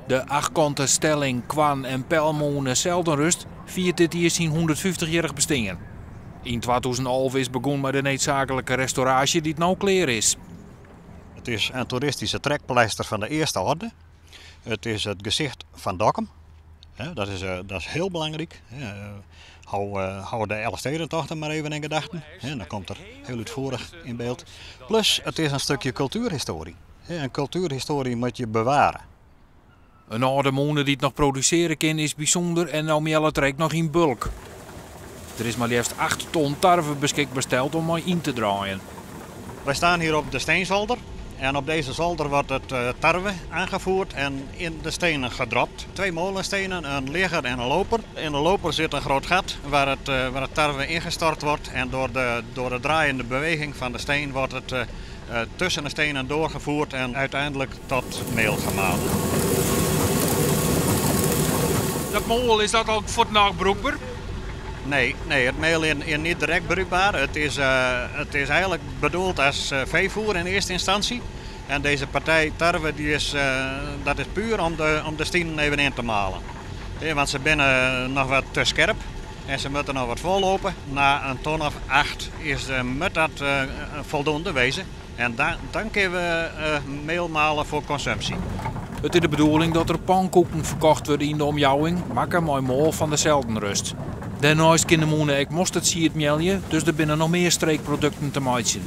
De achtkante stelling Koarn en Pelmûne Zeldenrust fiert dit jier syn 150-jierrich bestean. Yn 2011 is begûn mei de needsaaklike restauraasje dy't no klear is. Het is een toeristische trekpleister van de eerste orde. Het is het gezicht van Dokkum. Dat is heel belangrijk. Hou de Elfstedentocht er maar even in gedachten. Dan komt er heel uitvoerig in beeld. Plus, het is een stukje cultuurhistorie. Een cultuurhistorie moet je bewaren. In âlde mûne dy't noch produsearje kin is bysûnder en no meallet er ek noch yn bulk. Der is mar leafst 8 ton tarwe beskikber steld om mei yn te draaien. Wij staan hier op de steenzolder. En op deze zolder wordt het tarwe aangevoerd en in de stenen gedropt. 2 molenstenen, een ligger en een loper. In de loper zit een groot gat waar het tarwe ingestort wordt. En door de draaiende beweging van de steen wordt het tussen de stenen doorgevoerd en uiteindelijk tot meel gemalen. Dat moal, is dat al voor het nachtbroekbaar? Nee, nee, het meel is niet direct bruikbaar. Het is eigenlijk bedoeld als veevoer in eerste instantie. En deze partij tarwe, dat is puur om de stenen even in te malen. Ja, want ze zijn nog wat te scherp en ze moeten nog wat vollopen. Na een ton of 8 moet dat voldoende wezen. En dan kunnen we meel malen voor consumptie. Het is de bedoeling dat er pankoeken verkocht worden in de omjouwing, makke mei moal fan de Zeldenrust. Dêrneist kin de mûne ek mosterdsied mealje, dus der binne noch mear streekprodukten te meitsjen.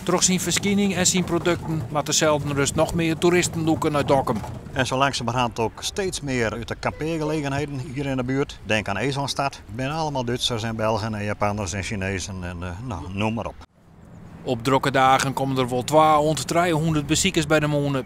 Troch syn ferskining en syn produkten moat de Zeldenrust noch mear toeristen lûke nei Dokkum. En zo langzamerhand ook steeds meer uit de kampeergelegenheden hier in de buurt. Denk aan Esonstad. Het zijn allemaal Duitsers en Belgen en Japanners en Chinezen en noem maar op. Op drokke dagen komme der wol twa oant 300 besikers by de mûne.